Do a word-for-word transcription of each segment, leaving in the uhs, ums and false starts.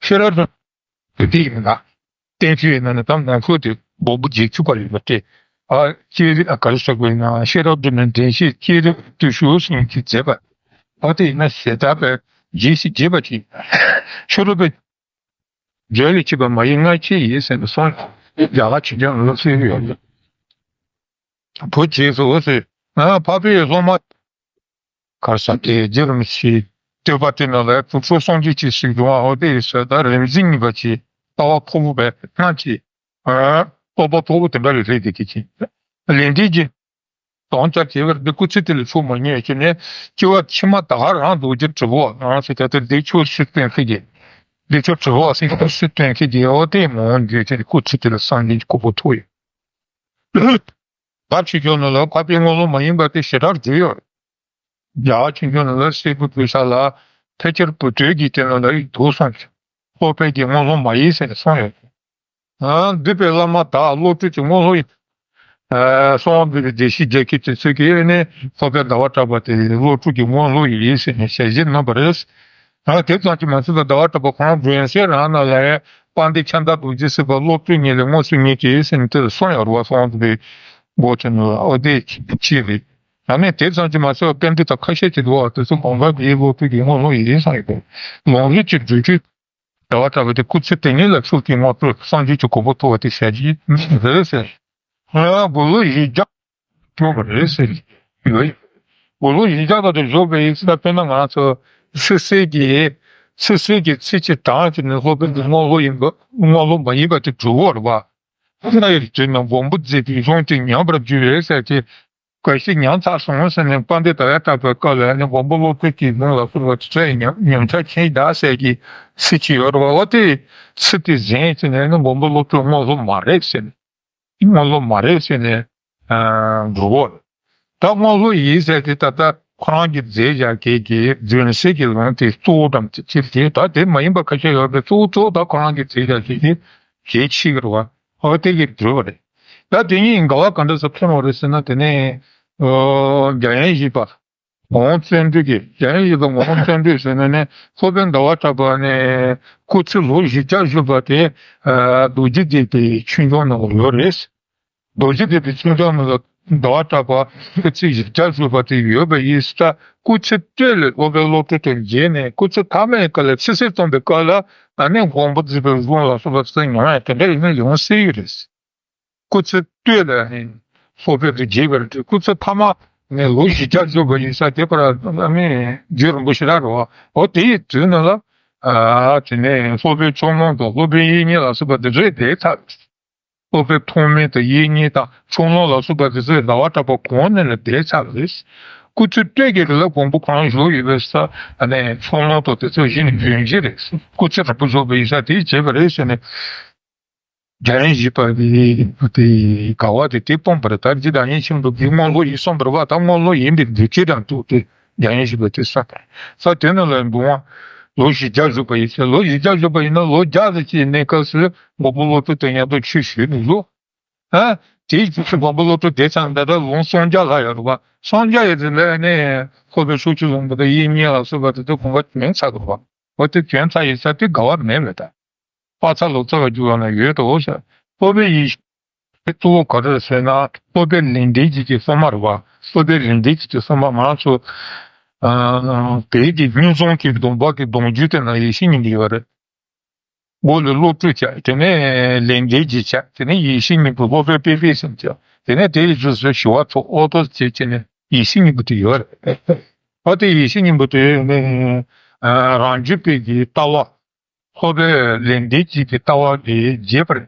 ཤེས་རབ་འབྲིང་དེ་ཡིན་ན། བསྟན་བཅོས་ཡིན་ན་ནི་དང་ནང་ཁུལ་དེ་སྦོམ་པོ་བརྒྱད་ཅུ་པ་ཡོད་པ་སྟེ། ཨ་ཅེ་རི་ཨ་ག་རེ་ཟེར་དགོས་ན་ཤེས་རབ་འབྲིང་མའི་འགྲེལ་བཤད་ཅེ་རི་བདུད་ཤུགས་ཟེར་གྱི་མཛད་པ། ཨ་དེ་ཡིན་ན་ཞེ་དྲག་པའི་རྒྱས་ཤིང་རྒྱས་པ་ཅིག་ཤོ་རུ་པའི་རྒྱལ་ལས་ཆེ་བ་མ་ཡིན་སྔ་ཕྱི་ཡིན་ཟེར་ནས་སོང་། རྒྱ་གར་ཆོས་འབྱུང་ལ་གསལ་ཡོད། བུ་རྗེས་སུ་འོ་ཟེར། ཨ་འཕགས་པའི་སློབ་མ། གར་ས་དེ་རྗེ་རིན་པོ་ཆེའི་བསྟོད་པ་དེ་ནང་ལ་དྲུག་ཤོག་སངས་རྒྱས་ཀྱི་ཞིག་འབྱུང་བ་འོ་དེ་ཟེར་ད་རིག་འཛིན་གཉིས་པ་ཆེ་ལྟ་བ་མཐོ་པོ་བས་སྔ་ཕྱི། ཨ་རྟོགས་པ་མཐོ་པོ་དེ་འདྲ་ལས་རེད་དེ་གི་ཆེ། ལས་འབྲས་ཀྱི་དོན་བྱ་བྱེད་པར་འདི་སྐུལ་ཚིག་དེ་ལ་ཚུགས་མ་ཉན་ཁྱེད་ནས་སྐྱེ་བ་ཕྱི་མ་ད་ག་རང་རྡོ་རྗེ་དྲིལ་བུ་རང་ཟེར་ད་ལྟ་འདི་ཆོས་སྲིད་སྟོན་མཁན་གྱི་འདི་ཆོས་དྲིལ་བུ་ཟེར་གྱི་སྲིད་སྟོན་མཁན་གྱི་འོ་དེ་མོ་འགྱོད་ཀྱི་སྐུལ་ཚིག་དེ་ལ་སངས་རྒྱས་ཀྱི་གོ་འཕང་ཐོབ་ཡོད། བར་ཆོས་ཀྱི་ནང་ལ་འཕགས་པའི་དངོས་ལུགས་མ་ཡིན་པ་དེ་ཞེ་དྲག་བརྗོད་ཡོད། རྒྱ་ཆོས་ཀྱི་ནང་ལ་སྲས་བུ་བུ་ས་ལ་ཕལ་ཆེར་བུ་དོད་ཀྱི་དེ་ནང་ལ་ཡིག་འདུག་སོང་། སློབ་དཔོན་གྱི་དངོས་ལུགས་མ་ཡིན་ཟེར་ནས་གསུངས་ཡོད། ཨ་འདུས་པའི་བླ་མ་དག་བློ་གྲོས་ཀྱི་དངོས་ལུགས་ཡིན། ཨ་གསང་བ་འདུས་པའི་བདེ་གཤེགས་རྒྱལ་ཁྱེད་དེ་ཚོས་ཀྱིས་ནི་སློབ་དཔོན་ཟླ་བ་གྲགས་པ་དེ་བློ་གྲོས་ཀྱི་དངོས་ལུགས་ཡིན་ཟེར་ནས་ཞལ་བཞེས་གནང་བ་རེད། ཨ་དེ་ཙམ་གྱིས་མ་ཟད་པར་ཟླ་བ་གྲགས་པ་ཁོང་རང་སྒྲོན་གསལ་རང་ནང་ལ་ཡང་དཔལ་ལྡན་ཕྱག་མདའ་རྡོ་རྗེ་སེམས་དཔའ་བློ་གྲོས་ཉིད་ལས་དངོས་སུ་རྙེད་ཀྱི་ཟེར་ནས་དེ་ལ་གསུངས་ཡོད་རེད་བ། གསང་བ་འདུས་པའི་སྒོ་ཅན་ལ་ཨོ་དེ་ཅི་རེད། ཨ་ནི་དེ་ཙམ་གྱིས་མ་ཟད་པར་དཔེ་འདི་དང་ཁ་ཤས་ཅིག་འདུག་བ། དེ་ཚོ་གང་ག་དེའི་བློ་གྲོས་ཀྱི་དངོས་ལུགས་ཡིན་བསམ་ཡོད་པས། ལུང་རིགས་ཀྱི་སྒྲུབ་བརྒྱུད་ཟླ་བ་གྲགས་པ་དེ་སྐུལ་ཚིག་དེ་ཉིད་ལ་ཚུགས་ཀྱི་དངོས་གྲུབ་སངས་རྒྱས་ཀྱི་གོ་འཕང་ཐོབ་པ་དེ་ཞལ་གྱིས་མིན་རེད་ཟེར། ང་དགུང་ལོ་བཞི་བརྒྱ་བཞུགས་པ་རེད་ཟེར་གྱི་ཡོད། དགུང་ལོ་བཞི་བརྒྱ་དང་དེ་བཞུགས་པའི་ཡིན་ཟེར་ན་དཔེར་ན་ང་ཚོ་ཚིག་གསལ་གྱི་ཚིག་གསལ་གྱི་ཚིག་གཅིག་གྲངས་གཅིག་ནི་སློབ་དཔོན་གྱི་དངོས་ལུགས་ཡིན་པ་དངོས་ལུགས་མ་ཡིན་པ་དེ་གྲུབ་པ་རེད་པ། དེ་ན་ཡོད་དུས་ན་མགོན་པོ་མཛད་པའི་གཞུང་དེ་ཉམས་པར་འགྱུར་བས་ཟེར་གྱི། གལ་སྲིད་ཉམས་ཚར་སོང་ཟེར་ནས་དཔལ་ལྡན་ཟླ་བ་གྲགས་པའི་སྐབས་ལ་ནི་མགོན་པོ་བློ་གྲོས་ཀྱི་གཞུང་ལ་སོགས་པ་ཚོས་ཉམས་ཉམས་ཆག་ཕྱིན་གདའ་ཟེར་གྱི་ཚིག་ཅིག་ཡོད་རེད་བ། འོ་དེ་ཚིག་དེ་ཟིན་ཟེར་ནས་ནི་མགོན་པོ་བློ་གྲོས་དངོས་ལུགས་མ་རེད་ཟེར་ནས་དངོས་ལུགས་མ་རེད་ཟེར་ནས་འགྲོ་གོ། ད་དངོས་ལུགས་ཡིན་ཟེར་དེ་ད་ལྟ་ཁོ་རང་གིས་མཛད་བཞག་མཁན་གྱི་སྒྲོན་གསལ་གྱི་ལུང་དེ་གཙོ་བོ་དང་དེ་ཕྱིར་དེ་ད་དེ་མ་ཡིན་པ་ཁ་ཤས་ཡོད་པའི་གཙོ་བོ་གཙོ་བོ་ད་ཁོ་རང་གིས་མཛད་བཞག་མཁན་གྱི་གལ་ཆེ་གི་རེད་བ། འོ་དེ་གི་འགྲོ་བ་རེད། ད་དེ་གཉིས་འགལ་བ་ག་འདྲ་ཟེར་ཕྱེ་ནོ་རེད་ཟེར་ན་དེ་ནས་ཨོ་འཇམ་དབྱངས་བཞི་པ་ངོ་བོ་བརྩོན་འགྲུས་ཀྱི་འཇམ་དབྱངས་བཞི་པ་ངོ་བོ་བརྩོན་འགྲུས་ཟེར་ན་ནི་སློབ་དཔོན་ཟླ་བ་གྲགས་པ་ནས་སྐུ་ཚེ་ལོ་བཞི་བརྒྱ་བཞུགས་པ་དེ་རྡོ་རྗེ་སྡེ་པའི་ཆོས་འབྱུང་ནང་ཡོད་རེད། རྡོ་རྗེ་སྡེ་པའི་ཆོས་འབྱུང་ནང་ལ་ཟླ་བ་གྲགས་པ་སྐུ་ཚེ་བཞི་བརྒྱ་བཞུགས་པ་དེ་ཡོད་པ་ཡིན་ཙང་སྐུ་ཚེ་སྟོད་ལ་སློབ་དཔོན་བློ་གྲོས་དང་མཇལ་ནས་སྐུ་ཚེ་ཐ་མའི་སྐབས་ལ་ཚེ་སྲས་བརྩམས་པའི་སྐབས་ལ་ཨ་ནི་མགོན་པོ་མཛད་པའི་གཞུང་ལ་སོགས་པ་ཚོ་ཉམས་ཡང་དེ་འདྲ་ཡིན་ན་ཡོང་སྲིད་ཀྱི་རེད། སྐུ་ཚེ་སྟོད་ལ་ནི་སློབ་དཔོན་དུ་མཇལ་བར་འདུག་སྐུ་ཚེ་ཐ་མ་ནས་ལོ་བཞི་བརྒྱ་བཞུགས་པ་ཡིན་ཙང་དེ་བར་ཨ་ནི་རྒྱུན་རིང་པོ་ཞེ་དྲག་རེད་བ། འོ་དེ་ཡི་དུས་ནང་ལ་ཨ་དེ་ནས་སློབ་དཔོན་ཕྱོགས་གླང་དང་སློབ་དཔོན་དབྱིག་གཉེན་ལ་སོགས་པ་དེ་ཚོས་བསྡད་ཚར། སློབ་དཔོན་ཐོགས་མེད་དང་དབྱིག་གཉེན་དང་ཕྱོགས་གླང་ལ་སོགས་པ་དེ་ཚོས་ཟླ་བ་གྲགས་པ་གོང་ནས་ལ་བསྡད་ཚར་བ་རེད། སྐུ་ཚེ་སྟོད་ཀྱི་རིང་ལ་མགོན་པོ་གང་བཞུགས་ཡོད་པའི་ས་ཨ་ནི་ཕྱོགས་གླང་དང་དེ་ཚོ་གཞི་ནས་བྱོན་གཞི་རེད། སྐུ་ཚེ་རིང་པོ་བཞུགས་པ་ཡིན་ཙང་དེ་བྱས་པ་རེད་ཟེར་ནས། འཇམ་དབྱངས་བཞི་པ་གི་དེ་དགའ་བ་དེ་དེ་སྤངས་པ་རེད། ད་འདི་དང་ཡིན་ཕྱིན་དུ་དེ་དངོས་ལུགས་ཡིན་གསུངས་པ་རེད་བ། ད་དངོས་ལུགས་ཡིན་པའི་འདུ་བྱེད་དང་འདུག་སྟེ་འཇམ་དབྱངས་བཞི་པ་དེ་ས་ས་དེ་ནང་ལ་འབུམ་པ་ལོ་བཞི་བརྒྱ་བཞུགས་པ་ཡིན་ཟེར། ལོ་བཞི་བརྒྱ་བཞུགས་པ་ཡིན་ན་ལོ་བརྒྱ་ཙམ་ཅིག་གནས་སྐབས་སུ་མགོན་པོ་བློ་གྲོས་དང་མཉམ་དུ་ཆོས་ཞུས་ནས་ལོ། ཨ་དེའི་རྗེས་སུ་མགོན་པོ་བློ་གྲོས་དེ་ཚང་ད་ལྟ་ལུང་སངས་རྒྱས་ལྷ་ཡོད་རེད་བ། སངས་རྒྱས་ཡོད་དེ་ལས་ནས་ཁོ་པའི་ཕྱོགས་བཅུའི་ལུང་པ་དང་དབྱིག་གཉེན་ལ་སོགས་པ་དེ་ཚོ་གོང་ཁ་བྱོན་ཚར་འདུག་བ། འོ་དེ་བྱོན་ཚར་ཡིན་ས་དེ་དགའ་བ་མེད་པས་ད། དཔག་ཚད་ལོ་ཙཱ་བ་རྒྱུད་ལ་ན་ཡོད་དོ་ཟེར། སློབ་དཔོན་ཡེ་ཤེས་གཙོ་བོ་ག་རེ་རེད་ཟེར་ན་སློབ་དཔོན་ལེགས་ལྡན་འབྱེད་ཀྱི་སློབ་མ་རེད་བ། སློབ་དཔོན་ལེགས་ལྡན་འབྱེད་ཀྱི་སློབ་མ་ང་ཚོ་ཨ་བོད་ཀྱི་སྨྱུག་རྩོམ་གྱི་སྡོམ་པ་གི་སྡོམ་རྒྱུན་དེ་ན་ཡེ་ཤེས་སྙིང་པོ་ཡོད་རེད། མགོ་ལ་བློ་གྲོས་བྱ། དེ་ནས་ལེགས་ལྡན་འབྱེད་བྱ། དེ་ནས་ཡེ་ཤེས་སྙིང་པོ་སློབ་དཔོན་དཔེ་དཔེ་གསུམ་བྱ། དེ་ནས་དེའི་རྗེས་སུ་ཞི་བ་འཚོ་ཨོ་ཏོ་བྱེད་བྱས་ནས་ཡེ་ཤེས་སྙིང་པོ་དེ་ཡོད་རེད། ཨ་དེ་ཡེ་ཤེས་སྙིང་པོ་དེ་ནི་ཨ་རང་རྒྱུད་པའི་གི་ལྟ་བ། སློབ་དཔོན་ལེགས་ལྡན་འབྱེད་ཀྱི་ལྟ་བ་དེ་རྒྱས་པར་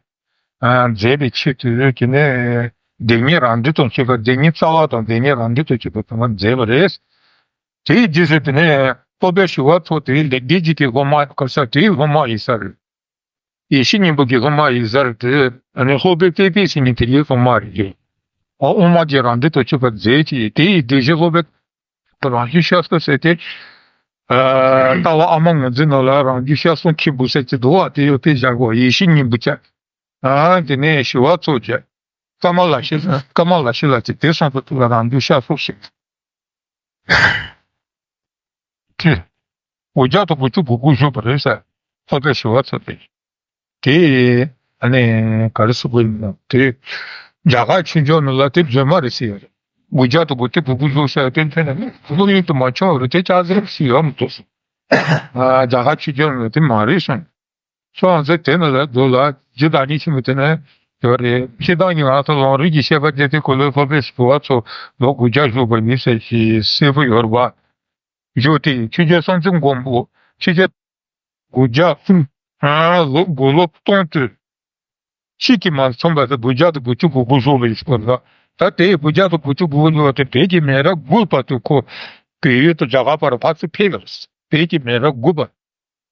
ཨ་མཛད་པའི་ཆེད་དུ་དེ་ནས་བདེན་གཉིས་རང་འགྲེལ་དང་བཅས་པ། བདེན་གཉིས་རྩ་བ་དང་བདེན་གཉིས་རང་འགྲེལ་དང་བཅས་པ་དེ་མ་མཛད་པ་རེད། དེའི་རྗེས་སུ་དེ་ནས་སློབ་དཔོན་ཞི་བ་འཚོ་དེ་ལེགས་ལྡན་འབྱེད་ཀྱི་སློབ་མ་ག་ས་དེའི་སློབ་མ་ཡིན་ས་རེད། ཡེ་ཤེས་སྙིང་པོ་གི་སློབ་མ་ཡིན་ས་རེད་དེ། ཨ་ནི་སློབ་དཔོན་དཔེ་དཔེ་ཟེར་མཁན་དེའི་སློབ་མ་རེད། ཨ་དབུ་མ་རྒྱན་རང་འགྲེལ་དུ་ཆུད་པ་མཛད་ཅིང་དེའི་སྡེ་བཞི་སློབ་དཔོན་རང་རྒྱུད་ཤར་གསུམ་ཟེར་ཏེ། ཨ་ལྟ་བ་ཨ་མ་ངོས་འཛིན་ནང་ལ་རང་རྒྱུད་ཤར་གསུམ་མཁན་པོ་ཟེར་གྱི་འདུག་བ། དེ་ཡོད་དེ་བཞག་གོ། ཡེ་ཤེས་སྙིང་པོ་བྱ། ཨ་དེ་ནས་ཞི་བ་འཚོ་བྱ། ཀ་མ་ལ་ཤི་ཀ་མ་ལ་ཤི་ལ་ཅི་དེ་སོང་དུ་ཐུག་ལ་རང་རྒྱུད་ཤར་གསུམ་ཞིག་ཅི། འུ་ཅག་དང་དགུ་བཅུ་གོ་དགུ་བཞུགས་པ་རེད་ཟེར། ཕོ་བྲང་ཞི་བ་འཚོ་དེ། དེ་ཨ་ནི་ག་རེ་ཟེར་དགོས་ཡིན་ན་དེ་རྒྱ་གར་ཆོས་འབྱོར་ནང་ལ་དེ་རྫུན་མ་རེད་ཟེར་ཡོད་རེད། དགུ་བརྒྱ་དང་དགུ་བཅུ་གོ་དགུ་བཞུགས་ཟེར་དེ་འདྲ་ནི་བློ་ཡུལ་དུ་མ་བྱུང་བ་རེད། དེ་ལྕགས་ཟེར་ཟེར་ཡོད་མི་འདུག་ཟེར། ཨ་རྒྱ་གར་ཆོས་འབྱོར་ནང་ལ་དེ་མ་རེད་གསུངས། ཁྱོད་རང་ཚོ་དེ་ནང་ལ་འདུག་ལ་རྒྱུ་བདག་ཉིད་ཆེན་པོ་དེ་ནས་ཡོད་རེད། སྤྱིར་བཏང་གི་ང་ཚོ་ལམ་རིམ་གྱི་བཤད་པ་དེ་དེ་གོ་ལོ་ཕོ་བྲང་ཞི་བ་འཚོ་ལོ་དགུ་བརྒྱ་བཞུགས་པ་ཡིན་ཟེར་གྱི་གསལ་པོ་ཡོད་རེད་བ། བཞུགས་དེ་ཆོས་རྒྱལ་སྲོང་བཙན་སྒམ་པོ་ཆོས་རྒྱལ་དགུ་བརྒྱ་ཨ་ལོ་དགུ་ལོ་སྟོང་དུ་གཅིག་གིས་མ་ཚང་བ་དེ་དགུ་བརྒྱ་དང་དགུ་བཅུ་གོ་དགུ་བཞུགས་པ་ཡིན་ཟེར་བ་ལ། ད་དེ་དགུ་བརྒྱ་དང་དགུ་བཅུ་གོ་དགུ་བཞུགས་པ་དེ་བོད་ཀྱི་མི་རབས་དགུ་པ་དེ་ཁོ་བལ་ཡུལ་དང་རྒྱ་གར་བར་ཕར་ཚུར་ཕེབས་པ་རེད། བོད་ཀྱི་མི་རབས་དགུ་པ།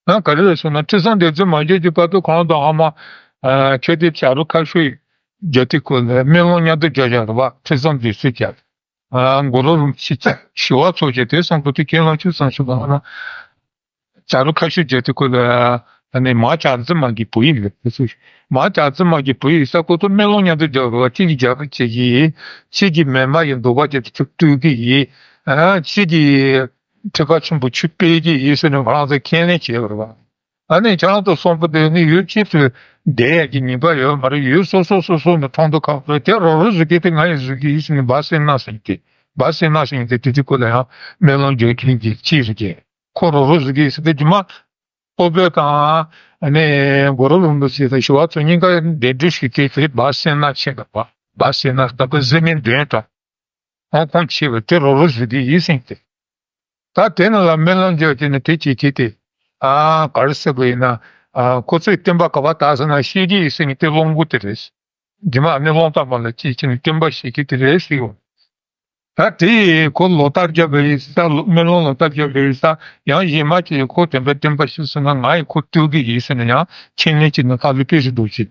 ཡང་ག་རེ་རེད་ཟེར་ན་ཁྲི་སྲོང་ལྡེ་བཙན་མ་བཞུགས་ཀྱི་བར་དུ་གང་དང་ཧ་མ་ཨ་ཆོས་སྡེ་བྱ་རུ་ཁ་ཤོར་རྒྱ་ཏི་ཁོ་ལ་སྨོན་ལམ་མཉམ་དུ་རྒྱག་བཞག་རེད་བ། ཁྲི་སྲོང་ལྡེ་བཙན་གྱིས་ཨ་གུ་རུ་རིན་པོ་ཆེ་ཞི་བ་འཚོ་བྱས་དེ་སོང་པོ་དེ་ཁས་བླངས་ཆོས་གསུངས་ཞུ་བ་ཧ་མ་བྱ་རུ་ཁ་ཤོར་རྒྱ་ཏི་ཁོ་ལ་ཨ་ནི་མ་ལྕགས་རྫི་མ་གི་བུ་ཡིན་ལ་དེ་ཚོ་མ་ལྕགས་རྫི་མ་གི་བུ་ཡིན་ས་ཁོ་ཚོ་སྨོན་ལམ་མཉམ་དུ་རྒྱག་རེད་བ། གཅིག་གིས་རྒྱ་རུ་བྱེད་ཀྱི་ཡིན། གཅིག་གིས་མེ་མ་ཡི་འདུག་པ་བྱས་ཏེ་ཁྱོད་བཏུལ་གྱི་ཡིན། ཨ་གཅིག་གིས་ཁྲི་ཀ་ཆེན་པོ་ཆུ་སྤེལ་གྱི་ཡིན་ཟེར་ནས་ང་རང་ཚོ་ཁས་ལེན་བྱས་པ་རེད་བ། ཨ་ནི་ཁྱེད་རང་ཚོ་གསོན་པོ་དེ་ནི་ཡུལ་གཅིག་ཏུ་བསྡད་ཡག་གི་ཉེན་ཁ་ཡོད་མ་རེད། ཡུལ་སོ་སོ་སོ་སོ་ནས་ཁྲོམ་ཐོག་ཁག་པོ་དེ་རོགས་རོགས་བཟོ་གི་དེ་ང་ཡི་བཟོ་གི་ཡིན་ཟེར་ནས་སྦ་སེ་ན་ཟེར་གི་སྦ་སེ་ན་ཟེར་གི་དེ་དེ་དེ་ཁོ་ལ་ཡང་སྨོན་ལམ་རྒྱག་མཁན་གྱི་གཅིག་རེད་གི་ཁོ་རོགས་རོགས་བཟོ་གི་ཟེར་དེ་རྒྱུ་མ། ཁོ་བོད་དང་ཨ་ནི་གུ་རུ་རིན་པོ་ཆེ་དང་ཞི་བ་འཚོ་གཉིས་ཀ་འབྲེལ་འདྲིས་ཤིག་གི་དེ་སྦ་སེ་ན་ཆེ་བ་སྦ་སེ་ན་ལྟ་བུ་བཟོ་མིན་འདོན་དང་། ཧོང་ཀོང་ཆེ་བ་དེ་རོགས་རོགས་བཟོ་གི་ཡིན་ཟེར་གི་དེ། ད་དེ་ནང་ལ་སྨོན་ལམ་རྒྱག་དེ་ནི་དེ་བྱེད་ཀྱི་དེ། ཨ་ག་རེ་ཟེར་དགོས་ཡིན་ན། ཨ་ཁོ་ཚོས་བསྟན་པ་ག་པར་དར་སོང་ན་ཤེས་ཀྱི་ཡིན་ཟེར་ནས་དེ་སློང་གི་དེ་རེད། རྗེས་མ་ཨ་ནི་སློང་སྟངས་པ་ལ་ཅིས་བྱས་ནས་བསྟན་པ་ཤེས་ཀྱི་དེ་རེད་ཟེར་གོ། ད་དེ་ཁོ་ལོ་ལྟར་རྒྱབ་པའི་ས་སྨོན་ལམ་ལོ་ལྟར་རྒྱབ་པའི་ས་ཡང་གཞན་མ་ཅིག་ཁོ་དེ་འདྲ་བསྟན་པ་ཤེས་སོང་ན་ང་ཡི་ཁོ་བཏུལ་གི་ཡིན་ཟེར་ནས་ཡང་ཁས་ལེན་བྱས་ནས་ལྷ་ལུས་དཔེ་ཞིག་འདུག་ཅིག་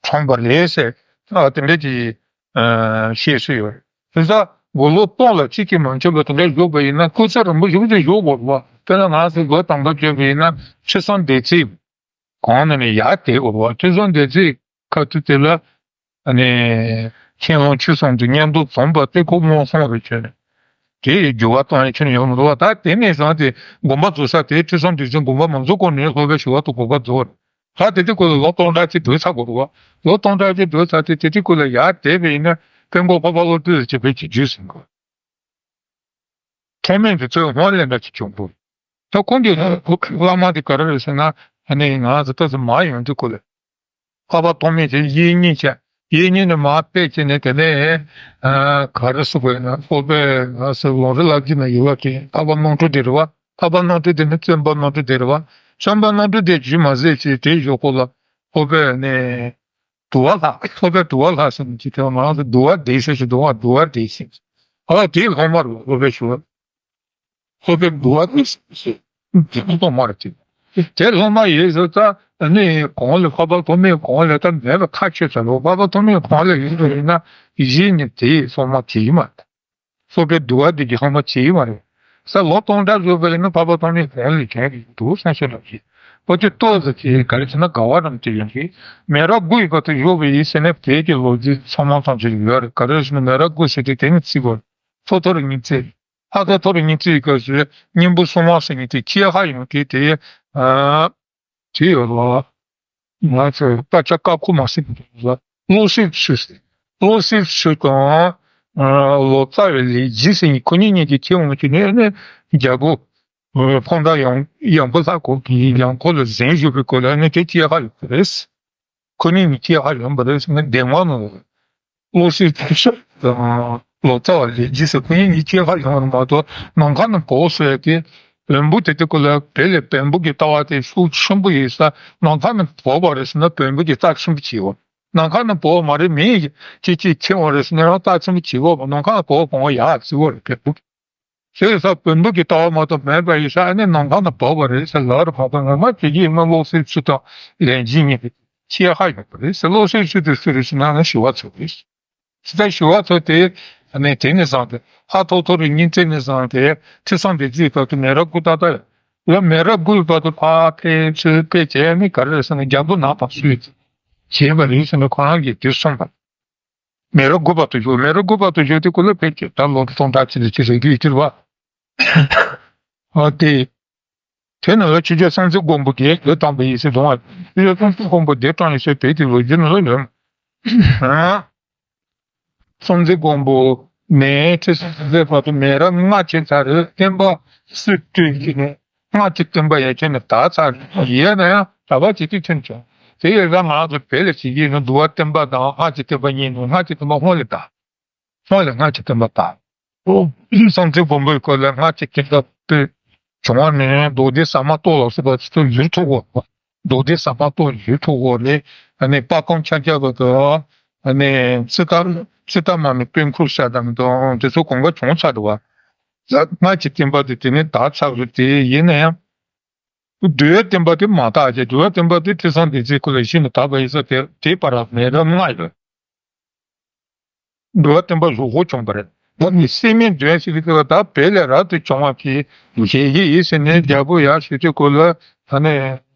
གྲོངས་པ་རེད་ཟེར། ཨ་དེ་འདྲ་གྱི་ཨ་བཤད་སྲོལ་ཡོད་རེད། དེ་ཚ་དགུང་ལོ་སྟོང་ལ་གཅིག་གིས་མ་མཆོད་པ་དེ་འདྲ་བཞུགས་པ་ཡིན་ན་སྐུ་ཚེ་རིང་པོ་ཞིག་ཏུ་བཞུགས་དགོས་རེད་བ། དཔེར་ན་ང་ཚོ་ལོ་དང་པོ་བརྗོད་པ་ཡིན་ན་ཁྲི་སྲོང་ལྡེ་བཙན་གོང་ནས་ནས་ཡར་དེད་དགོས་རེད་བ། ཁྲི་སྲོང་ལྡེ་བཙན་ཁ་ཐུག་དེ་ལ་ཨ་ནི་མཁྱེན་ལོང་ཆོས་གསུང་དུ་སྙན་དུ་བྱུང་བ་དེ་ཁོ་སྔོན་སོང་རེད་བྱས་ནས། དེ་ཡི་འགྱུར་བ་གཏོང་ཡ་ཁྱོན་ཡོང་མི་འདུག་བ། ད་དེ་ནས་བཟུང་སྟེ་དགོན་པ་འཛུགས་ས་དེ་ཁྲི་སྲོང་ལྡེ་བཙན་དགོན་པ་མ་འཛུགས་གོང་ནས་སློབ་དཔོན་ཞི་བ་ཏུ་དགོན་པ་འཛུགས་པ་རེད། ད་དེ་དུས་ཁོ་ལ་ལོ་སྟོང་ཕྲག་གཅིག་སྡོད་ཚར་དགོས་རེད་བ། ལོ་སྟོང་ཕྲག་གཅིག་སྡོད་ཚར་དེ་དེ་དུས་ཁོ་ལ་ཡར་དེད་པ་ཡིན་ན་དཔོན་པོ་འཕགས་པ་བློ་གྲོས་ཀྱི་བོད་ཀྱི་རྒྱུད་ཟིན་དགོས། ཁྲེལ་མེད་དེ་ཚོའི་སྔོན་ལས་འདྲ་ཅིག་བྱུང་འདུག་ད་ཁོང་གི་བླ་མ་དེ་ག་རེ་རེད་ཟེར་ན་ཨ་ནི་ང་ཚོ་ལྟ་ཚུལ་མ་ཡོང་དུས་ཁོ་ལ། འཕགས་པ་ཐོགས་མེད་ཀྱི་གཡས་གཉིས་བྱས། གཡས་གཉིས་ནས་མར་ཕེབས་བྱས་ནས་དེ་ནས་ཨ་ག་རེ་ཟེར་དགོས་ན་སློབ་དཔོན་ང་ཚོ་ལམ་རིམ་བསླབ་རྒྱུ་ན་ཡོད་པ་དེ་འཕགས་པ་རྣམ་གྲོལ་དེ་རེད་བ། འཕགས་པ་རྣམ་གྲོལ་དེ་ནི་བརྩོན་པ་རྣམ་གྲོལ་དེ་རེད་བ། བརྩོན་པ་རྣམ་གྲོལ་དེ་རྗེས་མ་ཟད་ཅིག་དེའི་གཞུག་གུ་ལ་སློབ་དཔོན་ནས་དུལ་བ་ལྷ། སློབ་དཔོན་དུལ་བ་ལྷ་ཟེར་ནས་ཅིག་དེ་ང་ཚོ་དུལ་བ་སྡེ་ཟེར་ཞིག་འདུག་བ། དུལ་བ་སྡེ་ཟེར། ཨ་དེའི་སློབ་མ་རེད་བ། སློབ་དཔོན་ཞུ་བ། སློབ་དཔོན་དུལ་བ་སྡེ་ཟེར་དེ་སློབ་མ་རེད་དེ། དེ་སློབ་མ་ཡིན་ཟེར་ད་ནི་གོང་ལ་འཕགས་པ་ཐོགས་མེད་གོང་ལ་ད་མེད་པ་ཁ་ཆོད་ཚར་ལོ། འཕགས་པ་ཐོགས་མེད་གོང་ལ་ཡོད་པ་ཡིན་ན་གཞི་ནས་དེའི་སློབ་མ་བྱེད་ཀྱི་མ་རེད། སློབ་དཔོན་དུལ་བ་སྡེ་གི་སློབ་མ་བྱེད་ཀྱི་མ་རེད། ས་ལོ་སྟོང་ཕྲག་བཞུགས་པ་ཡིན་ན་འཕགས་པ་ཐོགས་མེད་གོང་ལ་བྱོན་གྱི་འདུག་བསམ་ཤེས་ལབ་ཀྱི། འོ་དེ་ཏོག་ཙམ་གྱིས་ག་རེ་བྱས་ན་དགའ་བ་རང་དེ་ཡོང་གི། མི་རབས་དགུ་ཡི་བར་དུ་བཞུགས་པ་ཡིན་ཟེར་ན་བོད་ཀྱི་ལོ་རྒྱུས་ཚང་མ་ཐམས་ཅད་ཡོད་རེད། ག་རེ་ཟེར་ན་མི་རབས་དགུ་ཟེར་དུས་དེ་ནི་བརྩི་དགོས། ཐོ་ཐོ་རི་སྙིང་བརྩེ། ཨ་ཐོ་ཐོ་རི་སྙིང་བརྩེའི་སྐབས་སུ་སྙིང་པོ་སྲུང་མ་ཟེར་མཁན་དེ་ཁྱེད་ཧ་ཡོང་གི་དེ། ཨ། དེ་ཡོད་ལ། ང་ཚོས་དཔེ་ཆ་ཀ་ཁུ་མ་ཟེར་གི་འདུག་ལ། བློ་གསལ་ཚུལ་ཟེར། བློ་གསལ་ཚུལ་དང་། ཨ། ལོ་ཙཱ་བའི་ལས་བརྒྱུད་ཟེར་མཁན་ཁོ་གཉིས་གཉིས་ཀྱི་ཁྱེད་འོང་གི་ནས་ནས་རྒྱལ་པོ། ཨ། ཕོ་བྲང་ཡང་ཡང་པོ་ལྷ་ཁོ་གི་ཡང་ཁོ་ལ་གཟན་བཞུགས་པའི་སྐོར་ལ་ནི་དེ་ཁྱེད་ཧ་ཡོད་པ་རེད། ཁོ་གཉིས་གཉིས་ཁྱེད་ཧ་ཡོད་པ་རེད་ཟེར་ན་བདེན་དཔང་ནོ། བློ་གསལ་ཚུལ་དང་ལོ་ཙཱ་བ་ལས་བརྒྱུད་ཟེར་ཁོ་གཉིས་གཉིས་ཁྱེད་ཧ་ཡོད་པ་མ་གཏོགས་ནམ་མཁའ་ནས་བབས་ཟེར་ཏེ། བོན་པོ་དེ་དུས་སྐབས་ལ་བོད་ལ་བོན་པོ་གི་ལྟ་བ་དེ་ཤུགས་ཆེན་པོ་ཡོད་ས། ནམ་མཁའ་ནས་བབས་པ་རེད་ཟེར་ན་བོན་པོ་གི་རྩ་ཆེན་པོ་བྱེད་འོ། ནམ་མཁའ་ནས་བབས་པ་མ་རེད། མི་ཡིས་ཅིག་ཅིག་ཁྱེར་འོང་རེད་ཟེར་ན་རང་རྩ་ཆེན་པོ་བྱེད་འོ། ནམ་མཁའ་ནས་བབས་པ་གང་ཡག་བརྩི་འོ་རེད་བོན་པོ་གི། ཟེར་ས་བོན་པོ་གི་ལྟ་བ་མ་གཏོགས་མེད་པ་ཡིན་ས། ཨ་ནི་ནམ་མཁའ་ནས་བབས་པ་རེད་ཟེར་ལབ་རེད། བབས་པ་ངོ་མ་དེ་གི་ཡིན་ན་བློ་གསལ་ཚུལ་དང་ལས་བརྒྱུད་གཉིས་ཀྱི་ཁྱེད་ཧ་ཡོད་པ་རེད་ཟེར། བློ་གསལ་ཚུལ་དེ་སུ་རེད་ཟེར་ན་ཨ་ནི་ཞི་བ་འཚོ་རེད། ཇི་ལྟར་ཞི་བ་འཚོ་དེ་ནས་དེ་ནས་བཟུང་སྟེ་ཨ་ཐོ་ཐོ་རི་སྙིང་བརྩེ་ནས་བཟུང་སྟེ་ཁྲི་སྲོང་ལྡེ་བཙན་བར་དུ་མི་རབས་དགུ་ཏག་ཏག་ཡོད། མི་རབས་དགུའི་བར་དུ་ཕར་ཕེབས་ཚུར་ཕེབས་བྱས་ནས་ག་རེ་རེད་ཟེར་ན་རྒྱ་མཚོ་ནགས་ཕར་བསུས་བྱས་པ་རེད་ཟེར་ནས་ཁོ་རང་གིས་དེ་གསུངས་པ། མི་རབས་དགུ་བར་དུ་བཞུགས། མི་རབས་དགུ་བར་དུ་བཞུགས་དུས་སྐབས་ལ་ཕལ་ཆེར་ད་ལོ་སྟོང་ཕྲག་གཅིག་ལ་ཅིག་རེད་རྒྱུ་ཡིན་གྱི་རེད་བ། ཨ་དེ། དེ་ནང་ལ་ཆོས་རྒྱལ་སྲོང་བཙན་སྒམ་པོ་གིས་བསྒྱུར་བཏང་པ་ཡིན་ཟེར་འདུག་ཨ། ཆོས་རྒྱལ་སྲོང་བཙན་སྒམ་པོ་བསྒྱུར་བཏང་ཡིན་ཟེར་བོད་ཀྱི་ལོ་རྒྱུས་ནང་ལ་ཡོད། སྲོང་བཙན་སྒམ་པོ་ནས་ཁྲི་སྲོང་ལྡེ་བཙན་བར་དུ་མི་རབས་ལྔ་ཕྱིན་ཚར་རེད། བསྟན་པ་སུས་བཏུལ་ཁྱེར་ནས་ལྔ་གཅིག་བསྟན་པ་ཡར་ཁྱེར་ནས་དར་ཚར་རེད། ཡིན་ན་ཡང་གྲྭ་པ་བྱེད་དུས་ཐོན་བྱུང་། དེ་ཡིན་ཙང་ང་རང་ཚོ་བོད་ལ་བྱེད་ཀྱི་ཡིན་ན་འདུལ་བ་བསྟན་པ་དང་ལྔ་གཅིག་བསྟན་པ་གཉིས་ནས་ལྔ་གཅིག་བསྟན་པ་སྔོན་ལ་དར། སྔོན་ལ་ལྔ་གཅིག་བསྟན་པ་དར། སྲོང་བཙན་སྒམ་པོའི་སྐབས་ལ་ལྔ་གཅིག་བསྟན་པ་དེ་བྱུང་བ་ནས་མདོ་སྡེ་ཟ་མ་ཏོག་ལ་སོགས་པ་ཚོ་བསྒྱུར་ཐུབ་དགོས། མདོ་སྡེ་ཟ་མ་ཏོག་བསྒྱུར་ཐུབ་དགོས་ནས་ཨ་ནི་དཔལ་སྤུངས་ཕྱག་རྒྱ་པ་དང་། ཨ་ནི་ཙིཏྟ་ཙིཏྟ་མ་ནི་དཔལ་འཁུར་ཤ་དང་དང་དེ་ཚོ་གོང་ཁ་བྱུང་ཚར་འདུག་བ། ལྔ་གཅིག་བསྟན་པ་དེ་དེ་ནས་དར་ཚར་རེད། དེ་ཡིན་ན་ཡང་འདུལ་བའི་བསྟན་པ་དེ་མ་དར་བྱས། འདུལ་བའི་བསྟན་པ་དེ་ཁྲི་སྲོང་ལྡེ་བཙན་སྐབས་ལ་ཤིན་ཏུ་དར་བ་ཡིན་ཙང་དེ་དེའི་བར་ལ་མི་རབས་ལྔ་ཡོད། འདུལ་བ་བསྟན་པ་བཟོ་བོ་བྱུང་བ་རེད། ད་ནི་སད་མི་མདུན་ཟེར་གྱི་འདུག་ད་བོད་ལས་རབ་ཏུ་བྱུང་བ་གི་ཞལ་གྱིས་ཡིན་ཟེར་ནས་རྒྱལ་པོ་ཡར་ཞུ་དུས་སྐབས་ལ་ད་ནི་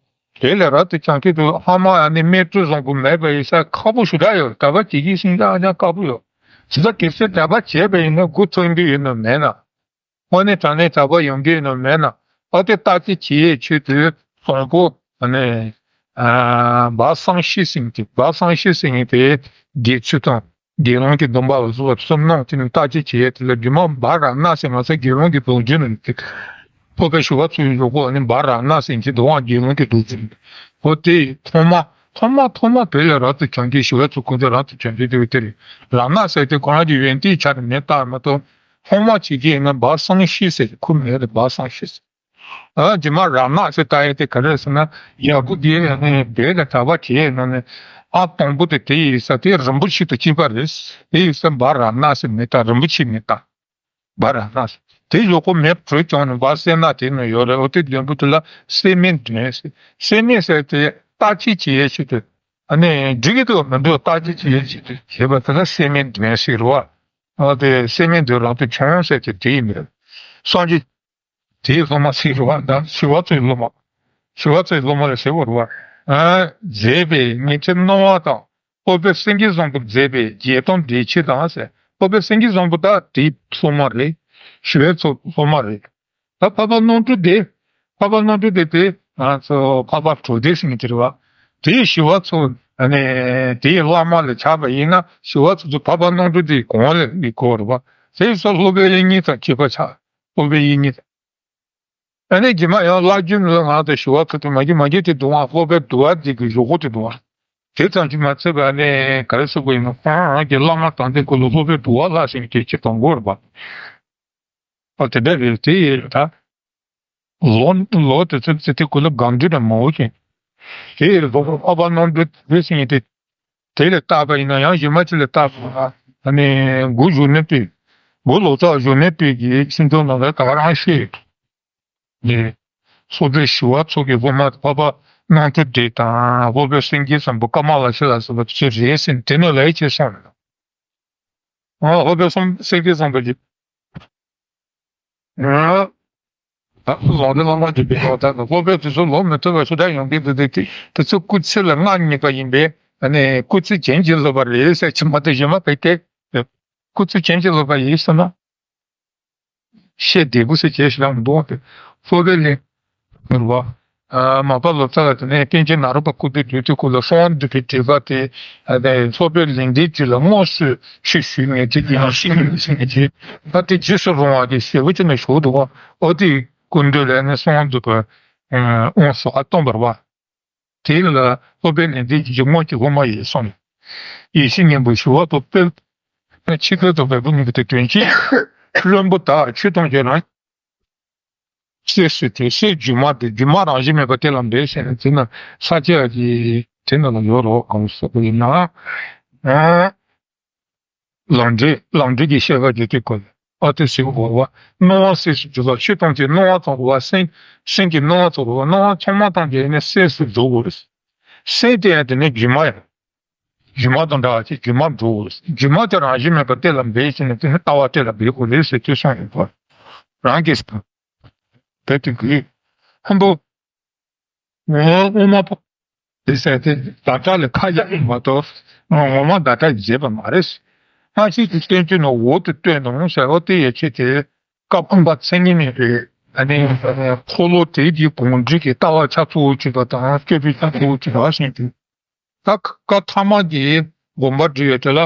བོད་ལས་རབ་ཏུ་བྱུང་གི་འདུག་ཧ་མ་ཨ་ནི་མལ་གྲོ་བཟང་པོ་མེད་པ་ཡིན་ས་ཁག་པོ་ཞེ་དྲག་ཡོད། གྲྭ་པ་བྱེད་ཀྱི་ཤིན་ཏུ་ཨ་ཅང་དཀའ་པོ་ཡོད། ཇི་ལྟར་གེ་སར་གྲྭ་པ་བྱས་པ་ཡིན་ན་མགོ་ཐོན་གྱི་ཡོད་ན་མེད་ན། དངོས་གནས་དྲང་གནས་གྲྭ་པ་ཡོང་གི་ཡོད་ན་མེད་ན། ཨ་དེ་བརྟག་དཔྱད་བྱེད་ཡས་ཆེད་དུ་བཟང་པོ་ཨ་ནི་ཨ་སྦ་གསང་ཤི་ཟེར་མཁན་དེ། སྦ་གསང་ཤི་ཟེར་མཁན་དེ་དགེ་ཚུལ་དང་དགེ་སློང་གི་སྡོམ་པ་ལ་སོགས་པ་གསུམ་གནང་དེ་ནི་བརྟག་དཔྱད་བྱེད་ཡས་དེ་ལ་རྗེས་མ་སྦ་ར་ཎ་ཟེར། ང་ཚོ་དགེ་སློང་གི་རྫོགས་རྒྱུན་ནི་དེ། སློབ་དཔོན་ཞི་བ་འཚོ་ཡི་གཞུག་གུ་ཨ་ནི་སྦ་ར་ཎ་ཟེར་མཁན་དེ་འོང་དགེ་སློང་གི་རྫོགས་རྒྱུན། ཨོ་དེ་ཐོག་མ་ཐོག་མ་ཐོག་མ་བོད་ལ་རབ་ཏུ་བྱུང་རྒྱུ་ཞི་བ་འཚོ་ཁོང་ཚོ་རབ་ཏུ་བྱུང་རྒྱུ་དེ་དེ་རེད། ར་ཎ་ཟེར་དེ་ཁོ་རང་གི་ཡོན་ཏན་ཆ་ནས་བཏགས་མ་གཏོགས། ཐོག་མ་བྱེད་ཀྱི་ཡིན་ན་སྦ་གསང་ཤི་ཟེར་ཁུར་མེད་རེད། སྦ་གསང་ཤི་ཟེར། ཨ་རྗེས་མ་ར་ཎ་ཟེར་བཏགས་ཡས་དེ་ག་རེ་ཟེར་ན། ཡ་གུ་དེ་ནི་བོད་ལ་གྲྭ་པ་བྱེད་ཡས་ནང་ནས་ཨ་དང་པོ་དེ་དེ་ཡིན་ས་དེ་རིན་པོ་ཆེ་དང་གཅིག་པ་རེད། དེ་ཡིན་ས་སྦ་ར་ཎ་ཟེར་མི་བཏགས། རིན་པོ་ཆེ་མི་བཏགས། སྦ་ར་ཎ་ཟེར། དེ་གཞུག་གུ་མེ་དྲོད་བྱུང་ནས་སྦ་སེར་སྣ་དེ་ནི་ཡོད་རེད། འོ་དེ་མདུན་པོ་དེ་ལ་སད་མི་མདུན་ཟེར། སད་མི་ཟེར་དེ་བརྟག་དཔྱད་བྱེད་ཡས་ཆེད་དུ། ཨ་ནི་འགྲིག་གི་འདུག་མི་འདུག་བརྟག་དཔྱད་བྱེད་ཡས་ཆེད་དུ་བྱེད་པ་དེ་ལ་སད་མི་མདུན་ཟེར་བ། ཨ་དེ་སད་མི་མདུན་རབ་ཏུ་བྱུང་ཟེར་དེ་དེ་ཡིན་པས། སངས་རྒྱས་དེའི་སློབ་མ་ཟེར་བ་དང་ཞི་བ་འཚོའི་སློབ་མ། ཞི་བ་འཚོའི་སློབ་མ་ལ་ཟེར་བ་རེད་བ། ཨ་མཛད་པའི་ཉི་ཁྲི་སྣང་བ་དང་། སློབ་དཔོན་སེང་གེ་བཟང་པོས་མཛད་པའི་བརྒྱད་སྟོང་འགྲེལ་ཆེན་དང་ཟེར། སློབ་དཔོན་སེང་གེ་བཟང་པོ་ད་དེའི་སློབ་མ་རེད། ཞི་བའི་འཚོ་སློབ་མ་རེད། ད་འཕགས་པ་རྣམ་གྲོལ་སྡེ། འཕགས་པ་རྣམ་གྲོལ་སྡེ་དེ་ང་ཚོ་འཕགས་པ་གྲོལ་སྡེ་ཟེར་མཁན་དེ་རེད་བ། དེའི་ཞི་བ་འཚོ་ཨ་ནི་དེའི་བླ་མ་ལ་ཆགས་པ་ཡིན་ན་ཞི་བ་འཚོ་དེ་འཕགས་པ་རྣམ་གྲོལ་སྡེའི་གོང་ལ་ཡོད་དགོས་རེད་བ། དེའི་ས་སློབ་དཔོན་དབྱིག་གཉེན་དང་གཅིག་པ་ཆགས། སློབ་དཔོན་དབྱིག་གཉེན་དང་། ཨ་ནི་རྗེས་མ་ཡང་བླ་རྒྱུད་ལ་ང་དང་ཞི་བ་འཚོ་དེ་མ་གི་མ་གི་དེ་འདུག་ཨ། སློབ་དཔོན་འདུལ་བ་འདི་གི་གཞུག་གུ་དེ་འདུག་ཨ། དེ་ཙམ་གྱིས་མ་ཚད་པ་ནི་ག་རེ་ཟེར་དགོས་ཡིན་ན། ཁོང་རང་གི་བླ་མ་དང་དེ་ཀུན་ལ་སློབ་དཔོན་འདུལ་བ་ལྷ་ཟེར་མཁན་གཅིག་དང་པོ་རེད་པ། ཨ་དེ་འདྲ་རེད། དེ་ཡིན་ད། ལོ་ལོ་དེ་ཚོ་ཚེ་དེ་ཀུན་ལ་སྒང་དུས་ནས་མང་བོ་ཅན། དེ་ཡིན་ལོ་འཕགས་པ་རྣམ་གྲོལ་སྡེ་ཟེར་མཁན་དེ། དེ་ལ་བརྟག་པ་ཡིན་ན་ཡང་གཞན་མ་ཅིག་ལ་བརྟག་པ་ན་ཨ་ནི་མགོ་གཞོན་ནུ་པའི་མགོ་ལོ་ཙཱ་གཞོན་ནུ་པའི་གི་ཁྱིམ་ཚང་ནང་ལ་ད་ག་རང་བཤད་ཡོད། ནས། སློབ་དཔོན་ཞི་བ་འཚོ་གི་སློབ་མ་འཕགས་པ་རྣམ་གྲོལ་སྡེ་དང་སློབ་དཔོན་སེང་གེ་བཟང་པོ་ཀ་མ་ལ་ཤཱི་ལ་སོགས་པ་དེ་ཚོ་རེད་ཟེར་ནས་དེ་ནས་ལབ་ཡས་བྱས་སོང་། ཨ་སློབ་དཔོན་སེང་གེ་བཟང་པོ་གི། ཨ་ལོང་དེ་བླ་མ་གི་བེད་སྤྱོད་དང་སློབ་དཔོན་དེ་ཚོ་ལོ་མི་ཐུབ་པ་ཞེ་དྲག་ཡོང་གི་འདུག་དེ་དེ་ཚོ་སྐུ་ཚེ་ལ་མངའ་བརྙེས་པ་ཡིན་པས་ཨ་ནི་སྐུ་ཚེ་རྒྱན་གྱིས་བསླབས་པ་རེད་ཟེར་གྱི་མ་གཏོགས་གཞན་མ་བེད་སྐད། སྐུ་ཚེ་རྒྱན་གྱིས་བསླབས་པ་ཡིན་ཟེར་ན། བཤད་བདེ་པོ་ཟེར་བྱས་ཞེ་དྲག་མི་འདུག་སྟེ། སློབ་དཔོན་ལས་མི་རུ་བ། མ་པ་ལོ་ཙཱ་ལ་དེ་ནས་པཎ་ཆེན་ནཱ་རོ་པ་སྐུ་ཚེ་སྒྲུབ་དུས་སྐུ་ལ་གསང་བ་འདུས་པའི་འགྲེལ་པ་དེ། སློབ་དཔོན་ལེགས་ལྡན་འབྱེད་ལ་དངོས་སུ་ཆོས་ཞུས་ངེས་ཀྱི་ཡང་ཤེས་ངེས་ཤེས་ངེས་ཀྱི་ད་དེ་རྗེས་སུ་རུང་བ་དེ་ཞེ་པོ་ཅིག་ནས་ཞུགས་འདུག་ག་ཨོ་དེ་སྐུ་མདུན་ལ་ནི་གསང་བ་འདུས་པ་དངོས་སུ་ཨ་སྟོན་པར་བ། དེ་ལ་སློབ་དཔོན་ལེགས་ལྡན་འབྱེད་ཀྱི་དངོས་ཀྱི་སློབ་མ་ཡིན་གསུངས། ཡེ་ཤེས་སྙིང་པོ་ཞི་བ་འཚོ་དཔལ། ཕྱི་རྒོལ་དང་བལ་པོ་གཉིས་ཀྱི་དོན་གྱིས། བློན་པོ་དག་ཆོས་ཐམས་ཅད་རང་སྲས་སུ་དེ་སྲས་སྒྱུ་མ་དེ་སྒྱུ་མ་རང་བཞིན་མེད་པ་དེ་ལ་འབད་ཟེར་ནས་དེ་ན་ས་སྐྱ་གི་དེ་ནང་ལ་ཡོད་རོགས་གང་ཟེར་བ་ཡིན་ན། ལམ་འབྲས་ལམ་འབྲས་ཀྱི་བཤད་པ་བརྗོད་དུས་སྐབས་ལ་ཨ་ཏི་ཟེར་བ་བ་སྣང་བ་སྲས་སུ་འཇུག་པ་ཆོས་ཐམས་ཅད་སྣང་བ་ཙམ་རེད་བ། སེམས་སེམས་ཀྱི་སྣང་བ་ཙམ་རེད་བ། སྣང་བ་ཚང་མ་ཐམས་ཅད་ནི་སྲས་སུ་འཇུག་དགོས། སྲས་དེ་ཡང་དེ་ནི་སྒྱུ་མ་ཡང་། སྒྱུ་མ་དང་འདྲ་བ་ཅིག་སྒྱུ་མ་འགྲོ་དགོས། སྒྱུ་མ་དེ་རང་བཞིན་མེད་པར་གཏན་ལ་འབེབས་ཟེར་ནས་དེ་ནི་ལྟ་བ་གཏན་ལ་འབེབས་དགོས་རེད་ཟེར་དུས་གསུངས་ཡོད་པ། རང་གིས་བོད་དུ་དགོས། ཧམ་པོ། ངོ་བོ་དབུ་མ་པོ། དེ་ཟེར་ཏེ་བརྡ་སྒྲ་ལ་ཁ་གཡར་མ་གཏོགས་ངོ་མ་བརྡ་སྒྲ་བྱེད་པ་མ་རེད། སྔ་ཕྱི་གྱི་བསྟན་བཅོས་ནང་འོག་ཏུ་སྟོན་དང་ཟེར་བ་དེ་ཡི་ཆེད་དེ་བཀའ་འཁུམས་པ་མཚན་ཉིད་མེད་པའི་ ཨ་ནི་འཁོར་ལོ་དེ་གི་གུང་བསྒྲིགས་ཀྱི་ལྟ་བ་ཆ་ཚུགས་ཅིག་དང་སྤྱོད་པའི་ཆ་ཚུགས་ཅིག་བཞིན་དུ། ད་བཀའ་ཐ་མ་གི་དགོངས་པ་འགྲེལ་ཡོད་དེ་ལ།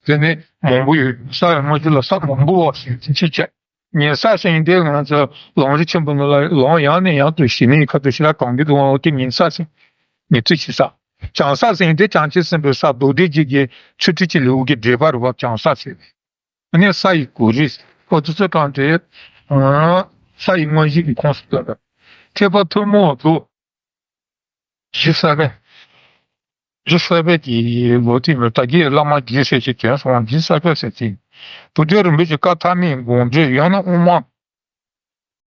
དེ་ནི་མང་པོ་ཡོད། ས་ཡི་དངོས་གཞི་ལ་ས་མང་པོ་བ་ཞིག་ཅི་བྱ། ཉན་ས་ཟེར་དེ་ང་ཚོ་ལམ་རིམ་ཆེན་པོ་ནང་ལ་ལམ་ཡང་ནས་ཡང་དུ་ཞི་གནས་ཁ་ཐུག་ཞི་རགས་གང་གི་དུ་འོང་དེ་ཉན་ས་ཟེར། ཉན་ཚུལ་ཞི་ས། བྱང་ས་ཟེར་དེ་བྱང་ཆུབ་སེམས་དཔའི་ས་མདོ་སྡེ་རྒྱུད་ཀྱི་ཆོས་ཁྲིད་ཀྱི་ལེའུ་གི་འགྲེལ་པ་རུ་བ་བྱང་ས་ཟེར། ཨ་ནི་ས་ཡི་གོ་རིམ་ཨོ་ཙི་ཙི་གང་དེ། ས་ཡི་དངོས་གཞི་གི་ཁོངས་སུ་གཏོགས། ཐེག་པ་ཐུན་མོང་མདོ། རྒྱུད་གསར་པའི། རྒྱུད་གསར་པའི་གི་ལོ་དེ་མི་ད་གི་བླ་མ་རྒྱུད་ཟེར་ཞིག་བྱོན་སོང་། རྒྱུད་གསར་པའི་ཟེར་ཅིང་། བུ་སྟོན་རིན་པོ་ཆེ་བཀའ་ཐ་མའི་དགོངས་འགྲེལ་ཡང་ན་དབུ་མ་